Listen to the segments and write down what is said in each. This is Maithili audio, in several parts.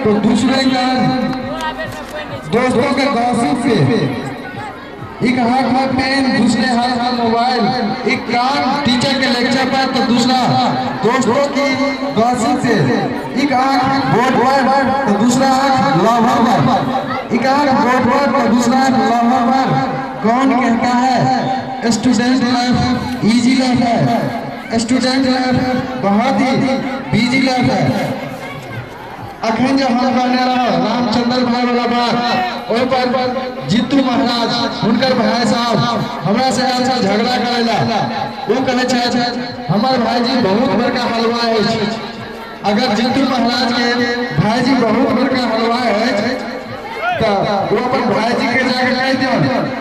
तो दूसरे का दोस्तों के गॉसिप से एक हाथ में पेन, दूसरे हाथ में मोबाइल, एक कान टीचर के लेक्चर पर तो दूसरा दोस्तों की गॉसिप से, एक आंख बोर्ड पर तो दूसरा आंख लवर पर, एक आंख बोर्ड पर तो दूसरा आंख लवर पर। कौन कहता है स्टूडेंट लाइफ इजी लाइफ है? स्टूडेंट लाइफ बहुत ही बिजी लाइफ है। अखन जे हम कहने रहौ रामचंद्र भाई वाला बात, ओहि पर जीतू महाराज हुनकर भाई साहब हमरा से आयल छल झगड़ा करेला। ओ कहै छथि हमर भाईजी बहुत बड़का हलवा अछि। अगर जीतू महाराज के भाईजी बहुत बड़का हलवा अछि तऽ ओ अपन भाईजी के जाके कहि दियौन।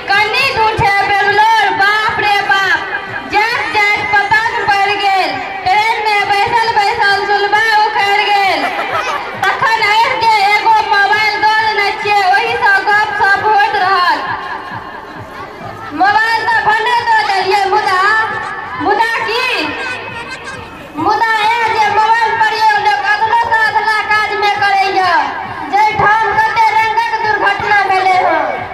कनी दूर छै बेंगलोर, बाप रे बाप, जाइत जाइत पतंग पड़ि गेल। ट्रेन में बैसल बैसल सुलभा उखड़ि गेल। तखन अछि जे एगो मोबाइल दऽ देने छियै, ओहिसँ गप सप होइत रहल। मोबाइल तऽ भने दऽ देलियै, मुदा मुदा की मुदा इएह जे मोबाइल प्रयोग लोक अधलो सँ अधला काजमे करैए, जाहिठाम कते रंगक दुर्घटना भेलै हँ।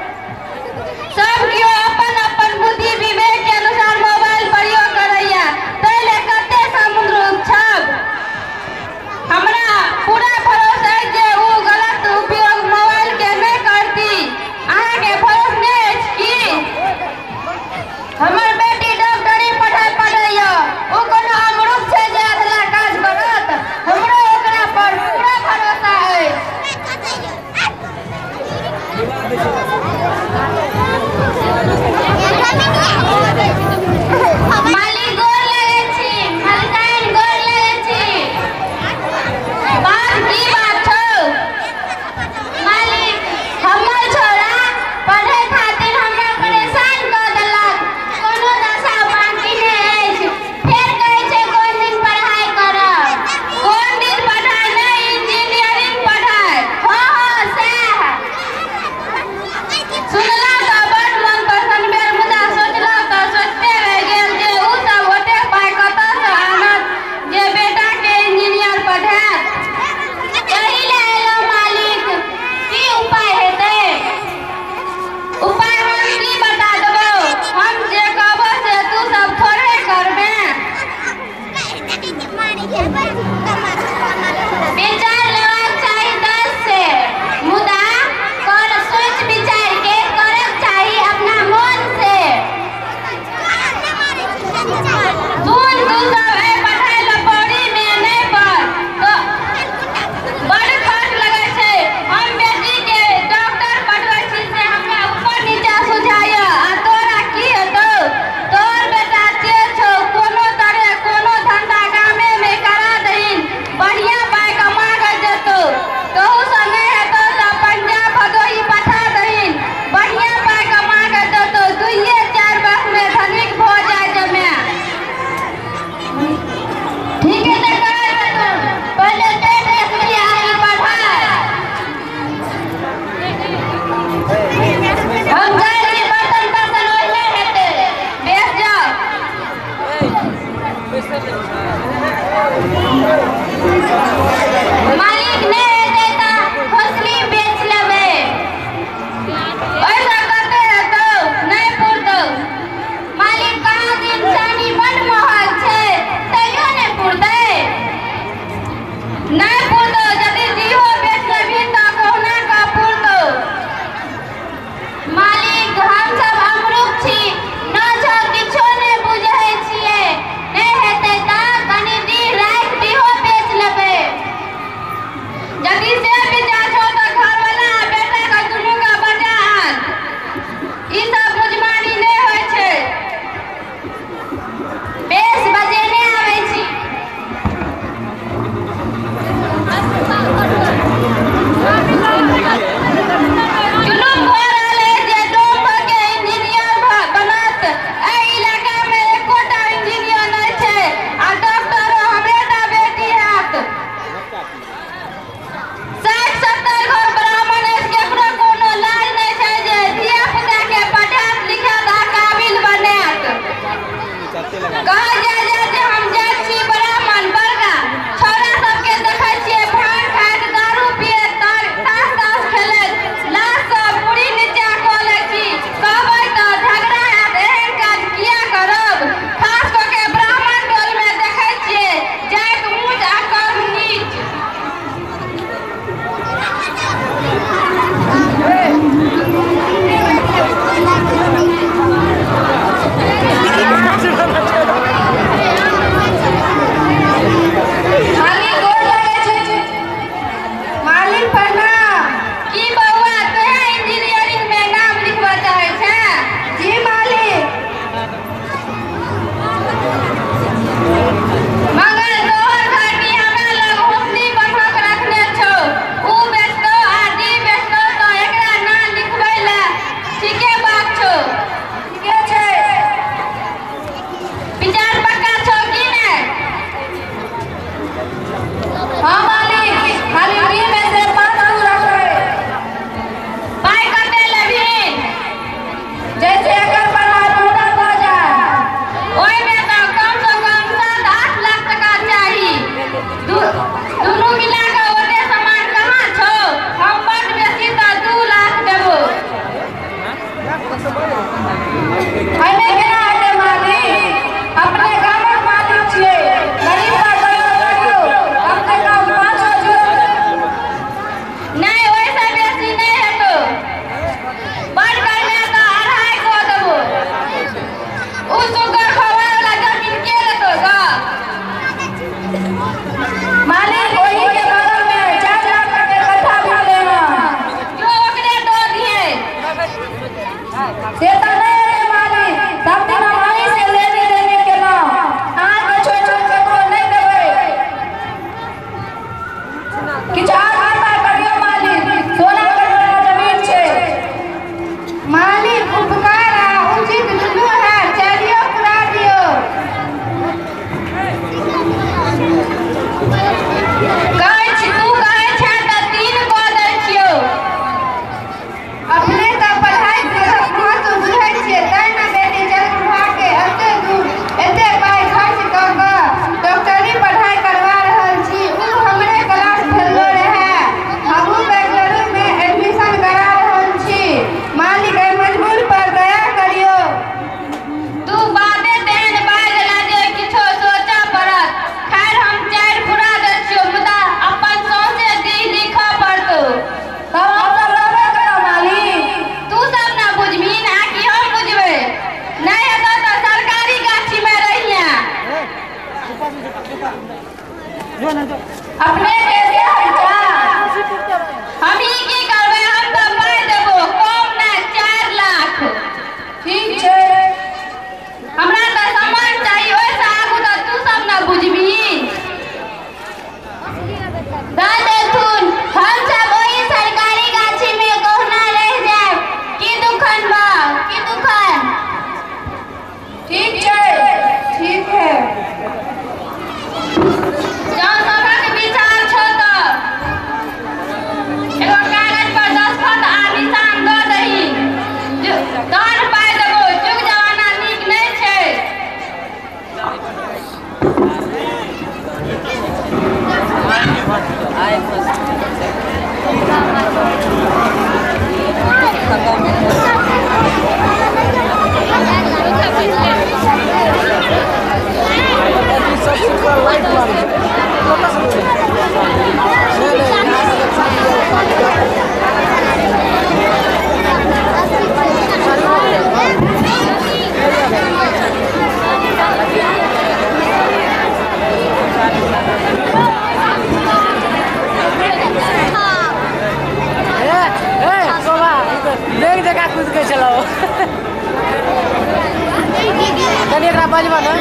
बजबा ना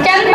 चंदा।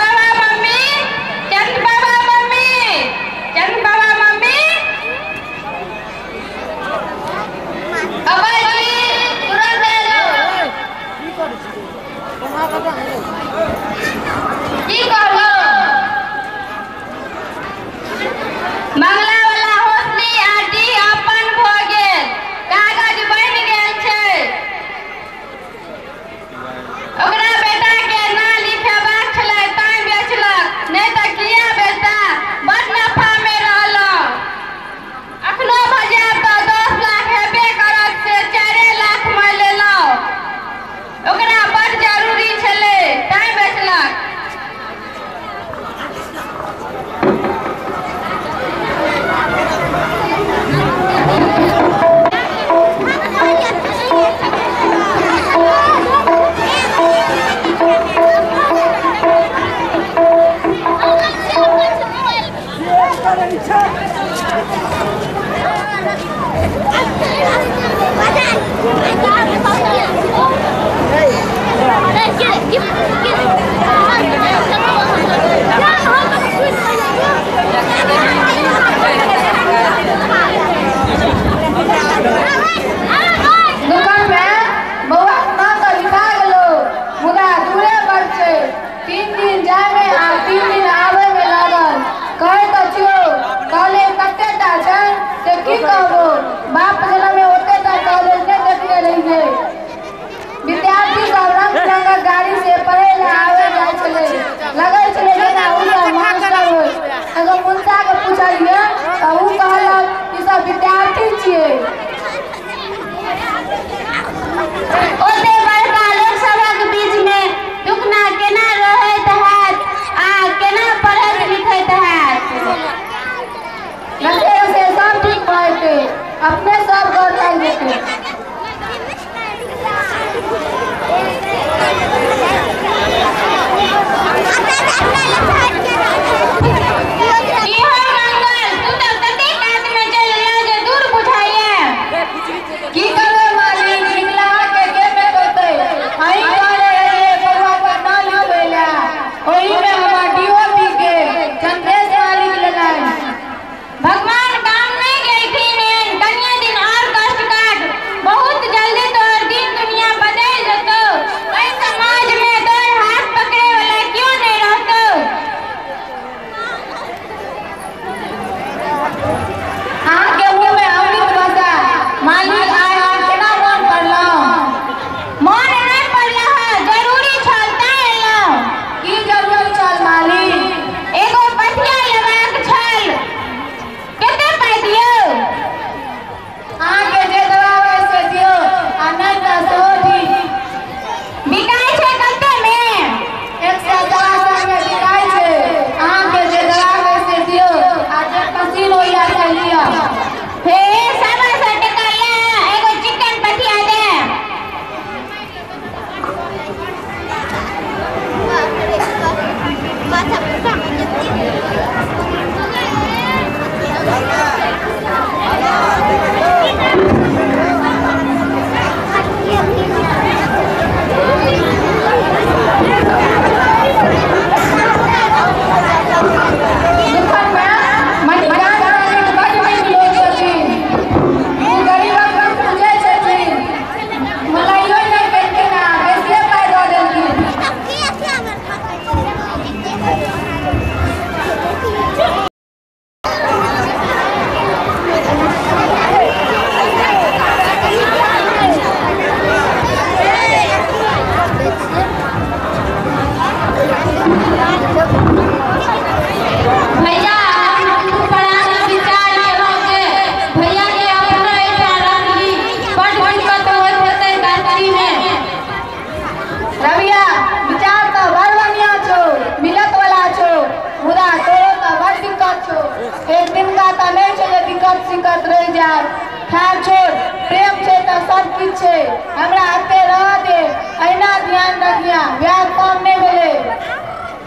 छै, हमरा एते रह दे, अहिना ध्यान रखिया, ब्याह कम नहि भेलै।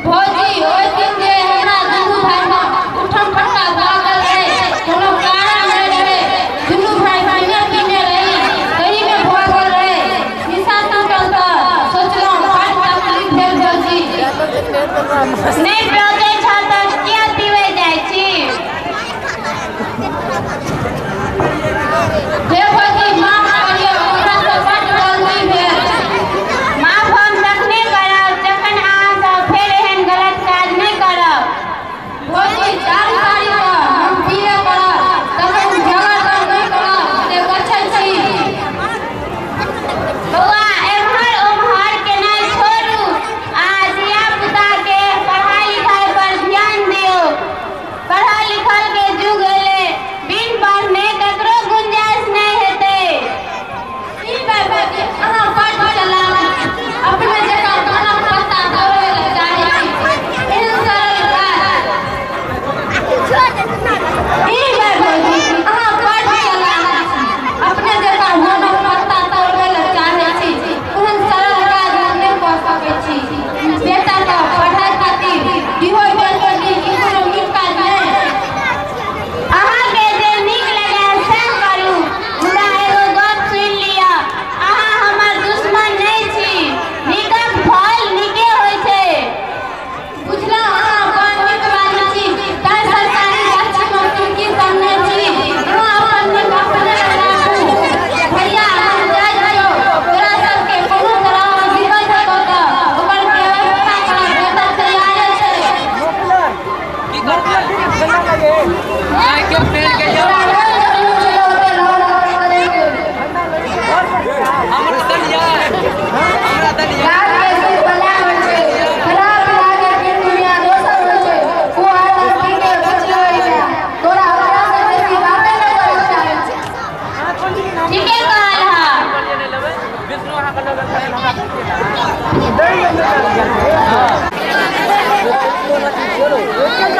भौजी ओहि दिन जे हमरा दुनू भाइमे उठम फटका भऽ गेल रहै, कोनो कारण नहि रहै, दुनू भाइ पीने पीने रही, तहीमे भऽ गेल रहै। निशा टूटल तऽ सोचलहुँ बड़ तकलीफ भेल भौजी। नहि पचै छह तऽ किया पीबै जाइ छी? हे भौजी माफ करियौ, हमरा सँ बड्ड गलती भेल। माफ हम तखने करब जखन अहाँ सब फेर एहन गलत काज नहि करब। भौजी 4 तारीख कऽ हम बीए करब, तखन झगड़ा नहि करब से गछै छी। बौआ एम्हर ओम्हर केनाइ छोड़ू आ धिया-पुता के पढ़ाई लिखाई पर ध्यान दियौ। पढ़ल लिखल के युग एलै, बिन पढ़ने ककरो गुंजाइश नहि हेतै। ई बात भौजी अहाँ बड्ड चलाक छी, अपने जकाँ पानक पत्ता तोड़ै लए चाहै छी, एहन सरल बात। ई बात भौजी अहाँ बड्ड चलाक छी, अपने जकाँ पानक पत्ता तोड़ै लए चाहै छी, एहन सरल काज हम नहि कऽ सकै छी। बेटाके पढ़ाइ खातिर इहो बेटी ई कोनो नीक काज नहि। अहाँके जे नीक लगै सएह करू, मुदा एगो गप सुनि लिअ, अहाँ हमर दुश्मन नहि छी। नीकक फल नीके होइ छै। बुझलहुँ अहाँ बड़ नीक बाजै छी, तैं सरकारी गाछीमे खिड़की तनने छी। अहाँ अपन नीक अपने राखू। भैया हम जाइ छियौ, तोरा सबके कोनो तरहक दिक्कत हेतौ तऽ ओकर व्यवस्था करब, बेटा तैयारे छै। तोरा रोज जरूर छलौ ओते लहर लहर करैके। लाल के सुख बला होइ छै, खराब लागे फिर दुनिया दोसर होइ छै। ओ हरदम पी के बुझल होइए, तोरा ओकरा से बेसी बाते नहि करऽ चाहै छै। ठीके कहल हँ। हेलो।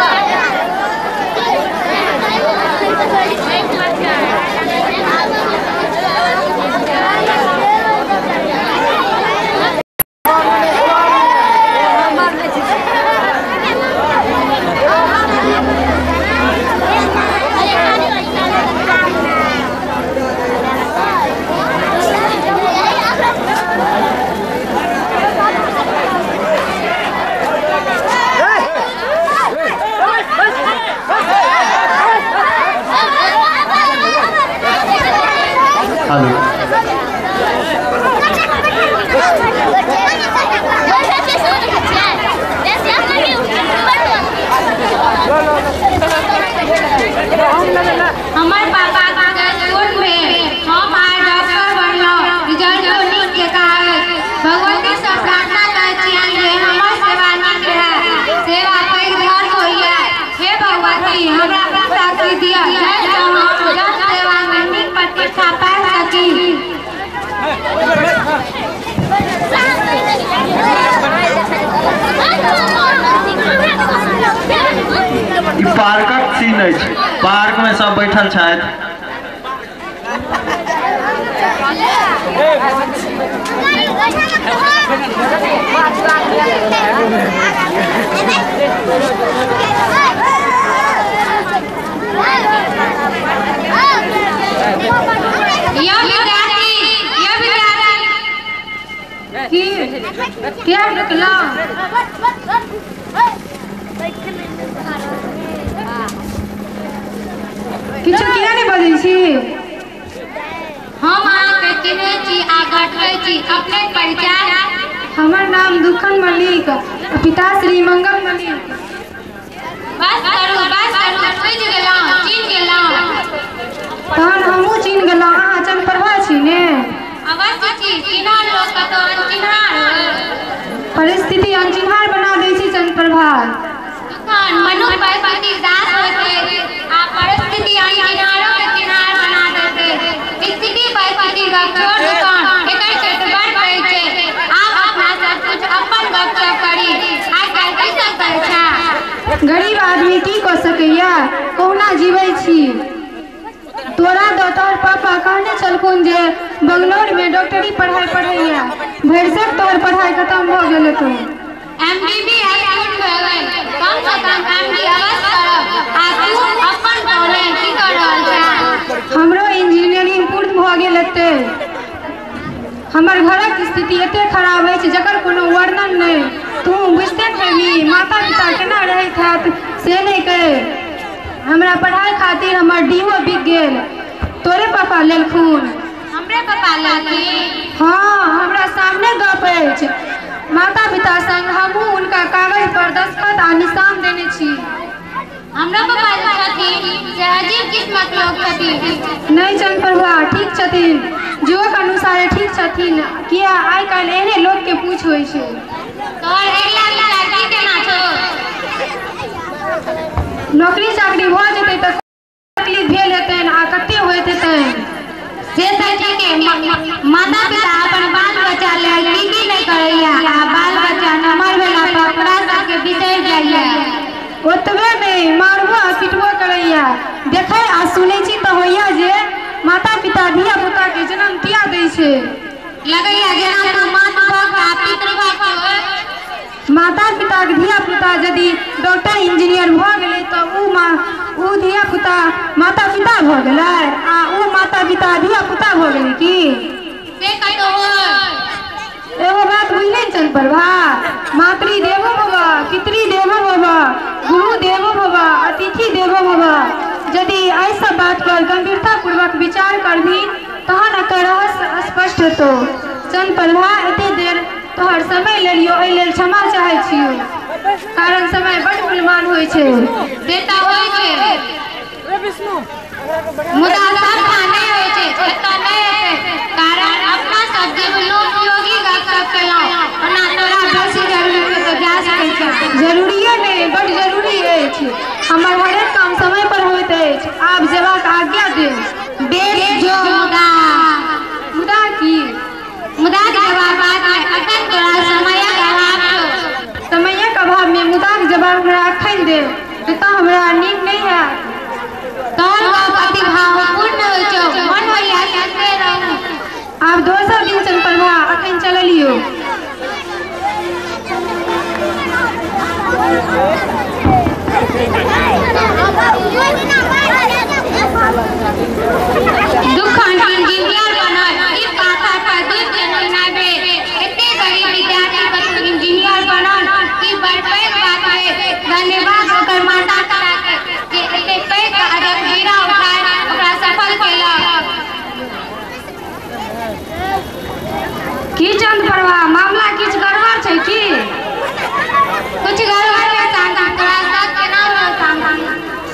हमर पापा के चोट भेल, हम आइ डॉक्टर बनलहुँ, रिजल्टो नीक जकाँ अछि। भगवती सँ प्रार्थना करै छियनि जे हमर सेवा नीक रहए, सेवा पैघ धर्म होइए। हे भगवती हमरा शक्ति दिअ जाहिसँ हम जन सेवामे नीक प्रतिष्ठा पाबि सकी। ई पार्कक सीन अछि, पार्क में सब बैठल छथि। यह विद्यार्थी, यह विद्यार्थी की किया रुकलहुँ? किछु किया नहि बजै छी? हम अहाँके चिन्है छी आ गठबै छी, अपने परिचय। हमर नाम दुखन मल्लिक, पिता श्री मंगल मल्लिक। बस करू बस करू, बुझि गेलहुँ, चिन्ह गेलहुँ। तहन हमहूँ चिन्ह गेलहुँ, अहाँ चन्द्रप्रभा छी ने? अवश्य छी, चिन्हल लोक कतौ अनचिन्हार होय। परिस्थिति अनचिन्हार बना दै छै चन्द्रप्रभा। दुखन मनुख परिस्थिति दास होइ छै आ परिस्थिति अनचिन्हारो के चिन्हार बना दै छै। स्थिति परिस्थिति गप छोड़ दुखन, एकर क्षेत्र बड़ पैघ छै। आब अपना सब कुछ अपन गप सप करी। आइ काल्हि की सब करै छै? गरीब आदमी की कऽ सकैया, कहुना जीबै छी। तोरा दऽ तोहर पापा कहने छलखुन जे बंगलौर में डॉक्टरी पढ़ाई पढ़ैया। भरिसक तोहर पढ़ाई खत्म भऽ गेल हेतौ। एमबीबीएस पूर्ण भऽ गेल, कम से कम एमडी अवश्य करब। आ तू अपन तौरे की कऽ रहल छह? हमरो इंजीनियरिंग पूर्ण भऽ गेल हेतै। हमर घरक स्थिति एते खराब अछि जकर कोनो वर्णन नहि। तू बुझिते हेबही माता पिता केना रहैत हैत से नहि कहि। हमरा पढ़ाई खातिर हमर do बिक गेल। तोरे पापा लेलखुन। हमरे पापा लेलखिन? हाँ, हमरा सामने गप अछि। माता पिता संग हमहूँ हुनका कागज पर दस्तखत आ निशान देने छी। हमरो पापा जे छथिन से अजीब किस्मक लोक छथिन। नहि चंद्रप्रभा, ठीक छथिन। युगक अनुसार ठीक छथिन। किया आइ काल्हि एहने लोकके पूछ होइ छै। तोहर अगिला विचार की केना छौ? नौकरी चाकरी भऽ जेतै तऽ तकलीफ भेल हेतनि आ कते होइत हेतनि। से तऽ ठीके, माता पिता अपन बाल बच्चा लेल की की नहि करैया आ बाल बच्चा नमहर भेला पर ओकरा सबके बिसरि जाइया। ओतबे नहि, मारबो आ पिटबो करैया। देखै आ सुनै छी तऽ होइया जे माता पिता धिया पुता के जन्म किया दै छै। लगैया जेना तू मातृभक्त आ पितृभक्त हो। माता पिता के धिया पुता यदि डॉक्टर इंजीनियर भऽ गेलै तऽ उ धिया पुता माता पिता भऽ गेलै आ उ माता पिता धिया पुता भऽ गेलै की? से कतौ होय। एगो बात बुझले ने चंद्रप्रभा, मातृदेवो भव, पितृदेवो भव, गुरुदेवो भव, अतिथि देवो भव। यदि एहि सब बात पर गंभीरता पूर्वक विचार करबही तहन एकर रहस्य स्पष्ट हेतौ। चंद्रप्रभा, एते देर तोहर समय लेलियौ एहि लेल क्षमा चाहै छियौ, कारण समय बड मूल्यवान होइ छै। से तऽ होइ छै, मुदा सबठाम नहि होइ छै। एतऽ नहि हेतै, कारण अपना सब जीवनोपयोगी गप केलहुँ। ओना तोरा बेसी जरूरी छै तऽ जा सकै छह। जरूरिए नहि, बड जरूरी अछि। हमर हरेक काम समय पर होइत अछि। आब जेबाक आज्ञा दे। बेस जो, मुदा मुदा की? मुदाक जवाब बादमे, अखन तोरा समयक अभाव छौ। समयक अभावमे मुदाक जवाब हमरा अखन दे, नहि तऽ हमरा नीक नहि हैत। तोहर गप अति भावपूर्ण होइ छौ, मन होइया सुनिते रहू। आब दोसर दिन चंद्रप्रभा, अखन चललियौ। दुखन इंजीनियर बनल ई पाथर पर दूध जनम नहि भेल। एते गरीब विद्यार्थी कतौ इंजीनियर बनल ई बड़ पैघ बात भेल। धन्यवाद ओकर माता पिता के जे एते पैघ काजक बीड़ा उठाय ओकरा सफल केलक। की चंद्रप्रभा, मामला किछु गड़बड़ छै की? कुछ गड़बड़ नहि शांति, तोरा शक केना होल शांति?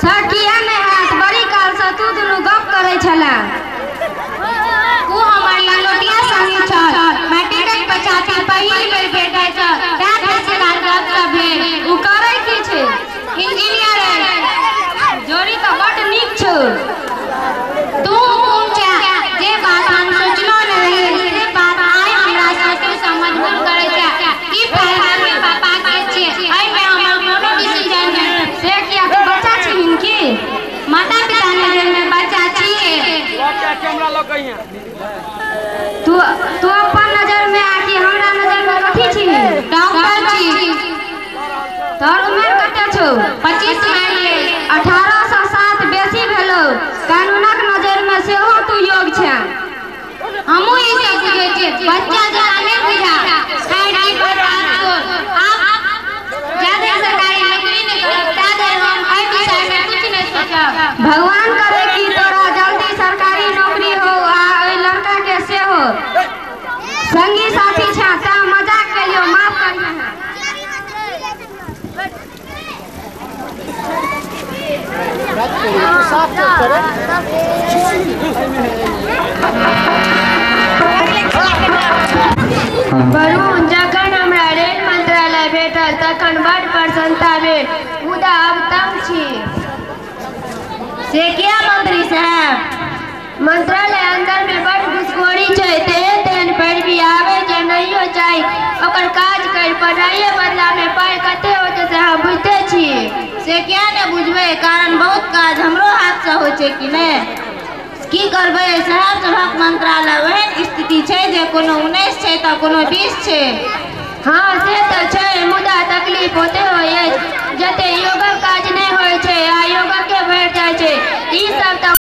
शक किया नहि हैत, बड़ी कालसँ तू दुनू गप करै छला। ओ हमर लंगोटिया संगी छल। मैट्रिकक पछाति पहिल बेर भेटल छल, तैं बेसी काल गप भेल। उ करै की छै? इंजीनियर अछि। जोड़ी तऽ बड नीक छौ। तू कोन छह? जे बात हम सोचलो नहि रहियै से बात आइ हमरा सोचै सँ मजबूर करै छै। ई फाइल मम्मी पापा के छियै, एहिमे हमर कोनो डिसीजन नहि। से किया, तू बच्चा छिहीन की? माता पिता नजरमे बच्चा छियै। तू अपन नजरमे आ कि हमरा नजरमे कथी छिही? डॉक्टर छी। तोहर उमेर कते छौ? 25 मानि। 18 सँ 7 बेसी भेलौ। कानूनक नजरमे सेहो तू योग छें। हमहूँ ई सब बुझै छियै, बच्चा जकाँ नहि बुझा। खैर, ई बात आब छोड़। आब जा धरि सरकारी नौकरी नहि करब ता धरि हम एहि विषयमे किछु नहि सोचब। भगवान करे कि तोरा जल्दी सरकारी नौकरी हो आ ओहि लड़का के सेहो। संगी साथी छें तैं मजाक केलियौ, माफ करिहें। वरुण, जखन हमरा रेल मंत्रालय भेटल तखन बड़ प्रसन्नता भेल, मुदा आब तंग छी। से किया मंत्री साहब? मंत्रालय अंदर में बड़ घुसखोरी छै, तेहन तेहन पैरवी आबै जे नहियो चाही ओकर काज कर पढ़ाइए बदला में पाइ कते होते से अहाँ बुझते छी। से किया ने बुझबै, कारण बहुत काज हमरो हाथ से होइ छै कि नहि। की करबै, साहब सभक मंत्रालय ओहन स्थिति छै जे कोनो 19 छै तऽ कोनो 20 छै। हँ से तऽ छै, मुदा तकलीफ होते होइ अछि जते योगक काज नहि होइ छै आ योगके भरि जाइ छै। ई सब तऽ